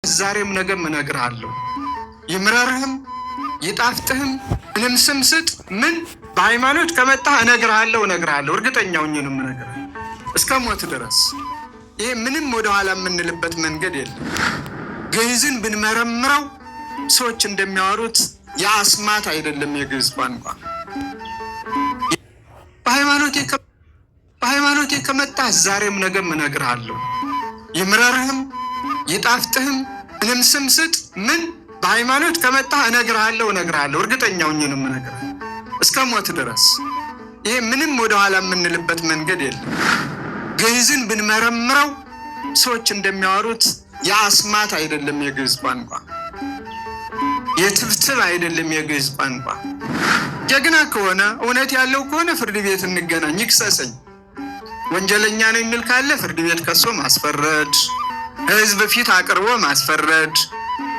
ዛሬም ነገም እነግርሃለሁ። ይምረርህም ይጣፍጥህም ምንም ስም ስጥ ምን በሃይማኖት ከመጣህ እነግርሃለሁ እነግርሃለሁ። እርግጠኛ ሆኜ ነው የምነግርህ እስከ ሞት ድረስ። ይሄ ምንም ወደኋላ የምንልበት መንገድ የለም። ግዕዝን ብንመረምረው ሰዎች እንደሚያወሩት የአስማት አይደለም የግዕዝ ቋንቋ። በሃይማኖቴ ከመጣህ ዛሬም ነገም እነግርሃለሁ። ይምረርህም ይጣፍጥህም ምንም ስም ስጥ ምን በሃይማኖት ከመጣህ እነግርሃለሁ እነግርሃለሁ። እርግጠኛ ሆኜ ነው የምነግርህ እስከ ሞት ድረስ። ይሄ ምንም ወደኋላ የምንልበት መንገድ የለም። ግዕዝን ብንመረምረው ሰዎች እንደሚያወሩት የአስማት አይደለም የግዕዝ ቋንቋ፣ የትብትብ አይደለም የግዕዝ ቋንቋ። ጀግና ከሆነ እውነት ያለው ከሆነ ፍርድ ቤት እንገናኝ፣ ይክሰሰኝ። ወንጀለኛ ነው የሚል ካለ ፍርድ ቤት ከሶ ማስፈረድ፣ ህዝብ ፊት አቅርቦ ማስፈረድ፣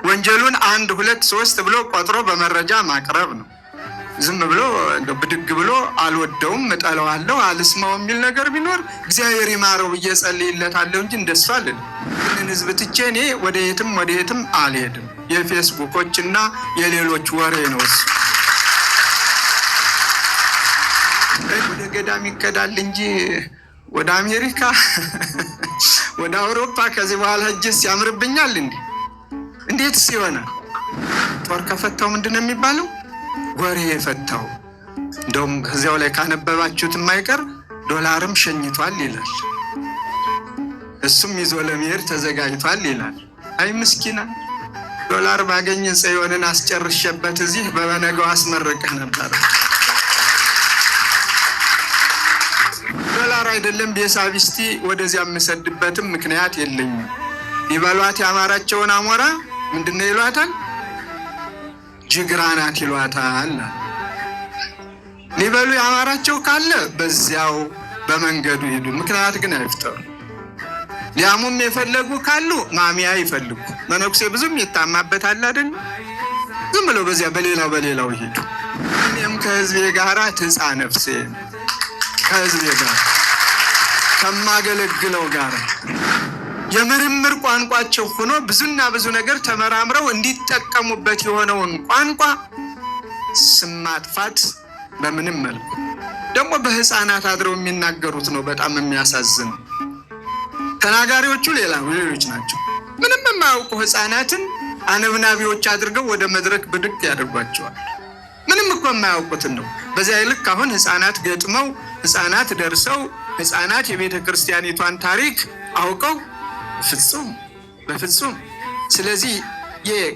ወንጀሉን አንድ ሁለት ሶስት ብሎ ቆጥሮ በመረጃ ማቅረብ ነው። ዝም ብሎ እንደው ብድግ ብሎ አልወደውም፣ እጠለዋለሁ፣ አልስማው የሚል ነገር ቢኖር እግዚአብሔር ይማረው ብዬ ጸልይለታለሁ እንጂ እንደሱ አልልም። ይህንን ህዝብ ትቼ እኔ ወደ የትም ወደ የትም አልሄድም። የፌስቡኮች እና የሌሎች ወሬ ነው እሱ። ወደ ገዳም ይከዳል እንጂ ወደ አሜሪካ ወደ አውሮፓ ከዚህ በኋላ እጅስ ያምርብኛል እንዴ? እንዴትስ ይሆናል? ጦር ከፈታው ምንድን ነው የሚባለው? ወሬ የፈታው። እንደውም ከዚያው ላይ ካነበባችሁት የማይቀር ዶላርም ሸኝቷል ይላል። እሱም ይዞ ለመሄድ ተዘጋጅቷል ይላል። አይ ምስኪና፣ ዶላር ባገኝ ጽዮንን አስጨርሼበት እዚህ በበነገው አስመርቅህ ነበር። ዶላር አይደለም ቤሳቢስቲ ወደዚያ የምሰድበትም ምክንያት የለኝም። ይበሏት ያማራቸውን አሞራ ምንድነው ይሏታል? ጅግራ ናት ይሏታል። ሊበሉ ያማራቸው ካለ በዚያው በመንገዱ ሂዱ፣ ምክንያት ግን አይፍጠሩ። ሊያሙም የፈለጉ ካሉ ማሚያ ይፈልጉ። መነኩሴ ብዙም ይታማበታል አይደል? ዝም ብለው በዚያ በሌላው በሌላው ይሄዱ። እኔም ከህዝቤ ጋራ ትጻ ነፍሴ፣ ከህዝቤ ጋር ከማገለግለው ጋር የምርምር ቋንቋቸው ሆኖ ብዙና ብዙ ነገር ተመራምረው እንዲጠቀሙበት የሆነውን ቋንቋ ስም ማጥፋት በምንም መልኩ ደግሞ በህፃናት አድረው የሚናገሩት ነው። በጣም የሚያሳዝን ተናጋሪዎቹ ሌላ ሌሎች ናቸው። ምንም የማያውቁ ህፃናትን አነብናቢዎች አድርገው ወደ መድረክ ብድግ ያደርጓቸዋል። ምንም እኮ የማያውቁትን ነው። በዚያ ልክ አሁን ህፃናት ገጥመው፣ ህፃናት ደርሰው፣ ህፃናት የቤተ ክርስቲያኒቷን ታሪክ አውቀው ፍጹም በፍጹም። ስለዚህ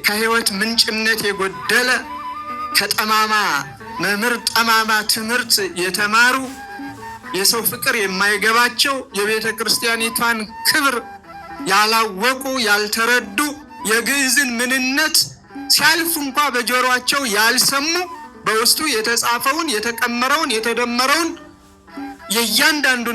ከህይወት ምንጭነት የጎደለ ከጠማማ መምህር ጠማማ ትምህርት የተማሩ የሰው ፍቅር የማይገባቸው የቤተ ክርስቲያኒቷን ክብር ያላወቁ ያልተረዱ የግዕዝን ምንነት ሲያልፉ እንኳ በጆሯቸው ያልሰሙ በውስጡ የተጻፈውን የተቀመረውን የተደመረውን የእያንዳንዱ